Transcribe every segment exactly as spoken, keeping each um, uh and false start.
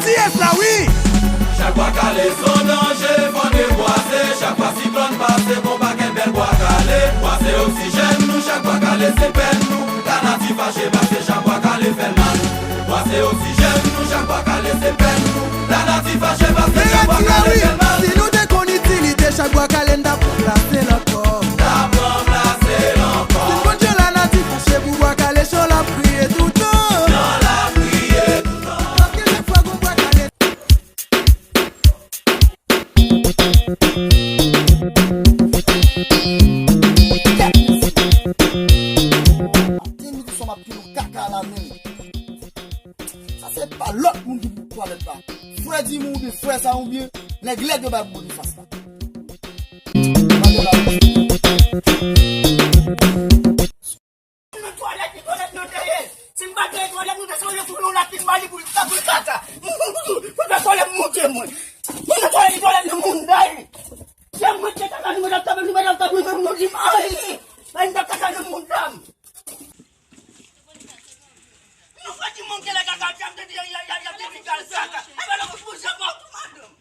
Ti yès la wi! Chak bwa kale se yon danje, fò n rebwase. Chak fwa siklòn pase, gon pakèt bèl bwa kale. Bwa se oksijèn nou, chak bwa kale se pèn nou. Lanati fache paske chak bwa kale fè l mal. Bwa se oksijèn nou, chak bwa kale se pèn nou. Lanati fache paske chak bwa kale fè l mal. Si nou te konn itilite chak bwa kale, n t ap ranplase l ankò. N t ap ranplase l ankò. Si n konn jan lanati fache pou bwa kale, chan l ap kriye toutan. Chan l ap kriye toutan. Paske chak fwa gon bwa kale. Depi sou m ap pile kaka la menm. Sa se pa lòt moun ki pou twalèt la. Frè Dimon oubyen frè sa oubyen nèg lèd yo bay Bonifas la. Nan twalèt, li twalèt nou te ye. Si m pa te ye twalèt, nou te sonje foule yon lapin ba li pou l, pou l kaka. Pou l fè twalèt monte mwen. Mwen nan twalèt, li twalèt nan mouda li. Se mwen ki te kaka, nou mèt ap tape, nou mèt ap tape, nou mèt ap tape, nou di m, ay, ay, m t ap kaka nan mouda m. Nou fè ti moun genlè kaka, y ap te di, y ap te di gal kaka. Apa lè w poze mò tou, madanm.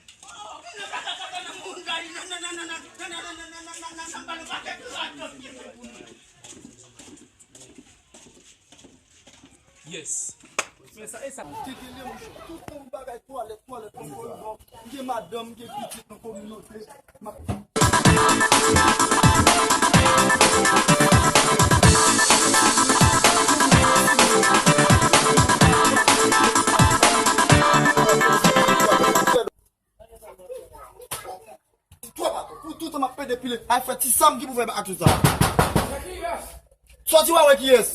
Nou kaka, kaka nan mouda li, nan, nan, nan, nan, ba nou pakèt raton. Yes. Men sa, e sa. Te genlè, monchè, tout yon bagay twalèt, twalèt, nan koridò. M gen madanm, m gen pitit nan kominote. M ap Twòp atò. Pou toutan m ap pede pile. Ay, frè, ti sa m ki pou fè ak tout sa. Sòti w a wè kiyès.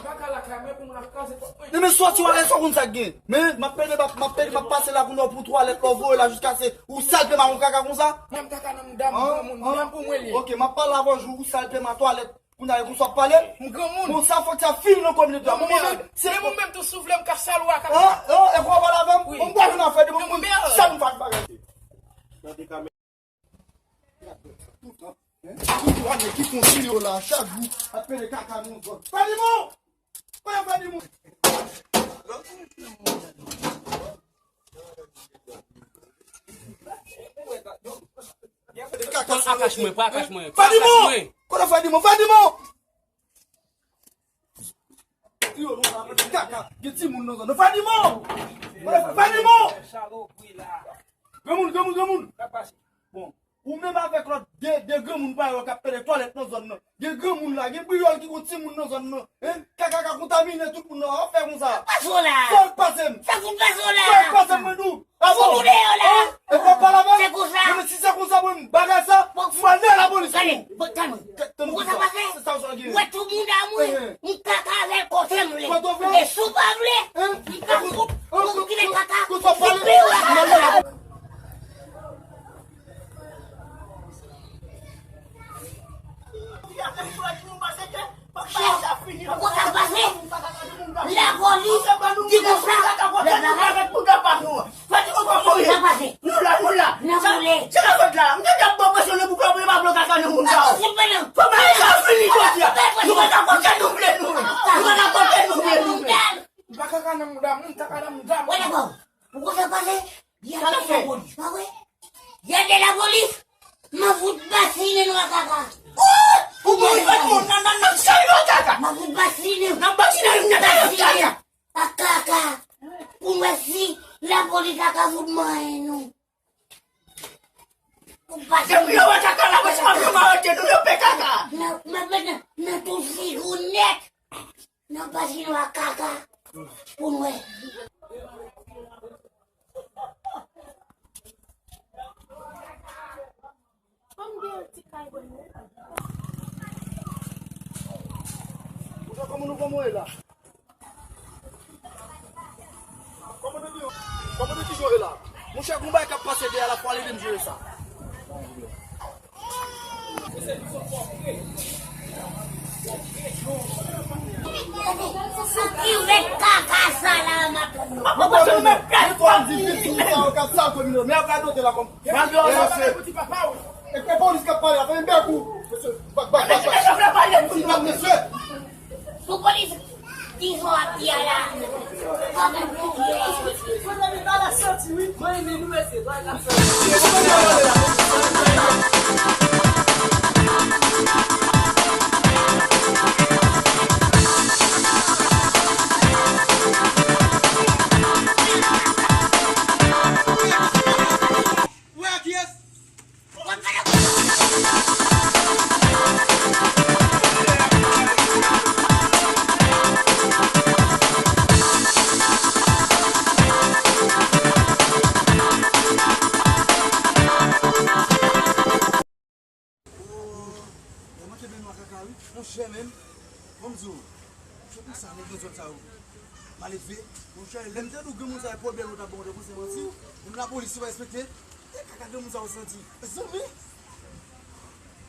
Kaka lakay mwen pou moun ap kraze pòt mwen. Men sòti w a wè sa w konn sa k gen. Men m ap pede, m ap, m ap pede, m ap pase la pou nou, pou twalèt la, w voye la jiskaske ou sal pema yon kaka konsa. Mwen m kaka nan mouda m, granmoun, mouda m pou mwen li ye. Ok, m ap pale avè w jou ou sal pema twalèt. Kounye a, e konsa w ap pale? M granmoun. Bon, sa fòk sa fini nan kominote a. Bon, mwen menm, se mwen menm tou si w vle m ka sal ou a kaka. An, an, e konsa w pale avè m? Wi. Bon, m pral jwenn afè de moun, moun, sal m fè ak bagay. Gade kamera. Tout tan. Tout ane ki kontinye yo la, chak jou, ap pede kaka nou zòn. Fè di moun! Kote fè di moun? Kaka sou akach mwen, pa akach mwen, pa akach mwen. Fè di moun! Kote fè di moun? Fè di moun! Yo, nou la mete kaka. Gen timoun nan zòn nan. Fè di moun! Fè di moun! Granmoun, granmoun, granmoun! Bon, ou menm avèk lòt de, de granmoun pa yo k ap pede twalèt nan zòn nan. Gen granmoun la, gen briyòl ki gon timoun nan zòn nan. Hein? Kaka ka kontamine tout moun nan. W ap fè konsa. Pase w la! Fè w pase m! Fè kout pase w la! Fè w pase m, mwen di w! Fout ou deyò la! E pa pale avè m? Se konsa. Non, men si se konsa, mwen, bagay sa, m pral nan lapolis pou ou. Gade, tann mwen. Ou konn sa pase? Se sa w gen. Ou wè tou mouda m wi. M kaka avè l kote m vle. Kote w vle? E si w pa vle, m ka fout, m kite kaka. Kote w pale? Pi w la. Chèf, ou konn sa k pase? Lapolis di konsa, lè bagay, ou konn sa k pase? Nou la, nou la. Nan boule. Se la fèt la. M te ap ban presyon nan bouk la pou yo pa bloke kaka nan moun sa yo. Fò bagay sa fini jodi a. Nou pa ka fè kote nou vle nou. Nou pa ka fè kote nou vle nou. M pa kaka nan mouda m, m kaka nan mouda m. Wè dakò. Ou konn sa k pase? Y ap de lapolis, pa vre? Y ap de lapolis. M a fout basinen nou a kaka. Ou mouri fèt moun nan nan nan sèl yo kaka. M a fout basinen. Nan basinen nou nan nan kaka. A kaka. Pou m wè si lapolis la ka fout manyen nou. Pou m pase. Depi yo wè kaka la, mwen se pa vle m arete nou, yo pè kaka. Nan, nan, nan, nan tou figi w nèt. Nan pase nou a kaka. Pou n wè. Monchè, kòman nou, kòman w ye la? Kòman nou, kòman nou, kijan w ye la? Monchè, gon bagay k ap pase dèyè la, fò ale vin jere sa. Sou ki rèd kaka sa la, m ap... Mwen panse nou menm plas pa vini. Men apre dote la kòm. Malgre sa, se e, e polis k ap pale la, fè bèk ou. Mesye, bak, bak, bak, bak. Mesye, mesye. Sou polis. Nivo ap di a la. Kòman pou Mwen kenbe nwa kaka wi. Monchè menm, ban m di w, se pou sa nèg nan zòn sa yo mal elve. Monchè, lè m te di w granmoun sa yo pwòblèm yo t ap ban w depo se manti. Menm lapolis yo pa respekte. E kaka granmoun sa yo santi. Zanmi!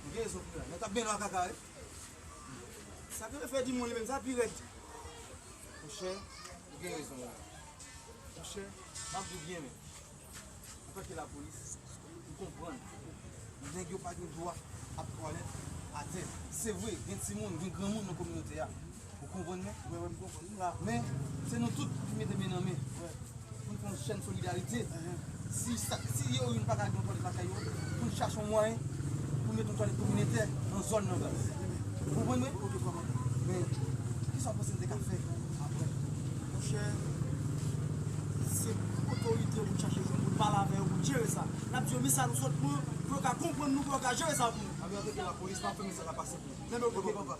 Ou gen rezon wi. Nèg t ap benyen nwa kaka wi. Sa k rele fè di moun li menm sa pi rèd. Monchè, ou gen rezon wi. Monchè, m ap di w byen menm. Antanke lapolis, m konprann nèg yo pa gen dwa ap twalèt atè. Se vre, gen timoun, gen granmoun nan kominote a. Ou konprann mwen? Wi, wi, m konprann. M la. Men, se nou tout ki mete men nan men. Wi. Pou n fè yon chèn solidarite. Ehe. Si sa, si yo youn pa ka gen yon twalèt lakay yo, pou n chache yon mwayen pou n mete yon twalèt kominotè nan zòn nan, baz. Ou konprann mwen? Ok, kòmandan. Men, kisa w panse n te ka fè apre? Monchè, se otorite yo pou n chache jwenn, pou n pale avè yo, pou n jere sa. N ap di yo, men sa nou sot pran, pou yo ka konprann nou, pou yo ka jere sa pou nou. A, men antanke lapolis, n ap fè mesaj la pase pou ou. Men, men, ok, papa.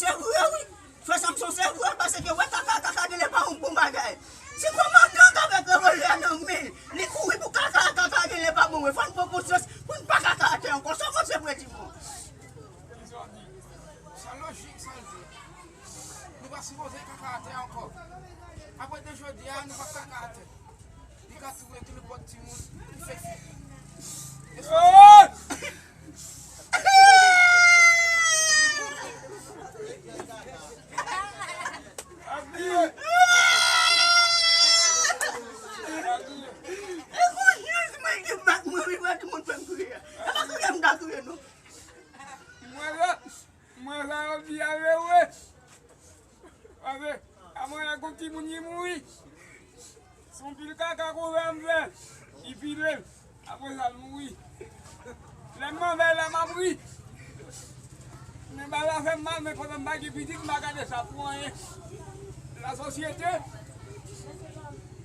Se vre, wi. Frè Samson, se vre, paske wè kaka, kaka genlè pa yon bon bagay. Se kòmandan k avèk revòlvè nan men l. Li kouri pou kaka, kaka genlè pa bon, wi. Fò n pran konsyans pou n pa kaka atè ankò. Sa w panse, frè Dimon? Sa lojik, sa l di. Nou pa sipoze kaka atè ankò. Apre de jodi a, nou p ap kaka atè. Li ka tou rete nenpòt timoun ki fè fi. E sa Mwen la, mwen la, yo di a vre. Paske, a mwen la, gon timoun ki mouri. Se yon pil kaka kouvè m fè. Li pile l. Apre sa, l mouri. Lè m anvè la, m ap ri. Men bagay la fè m mal, men pandan m pa gen pitit, m pa gade sa pou anyen. Lasosyete,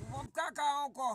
m p ap kaka ankò.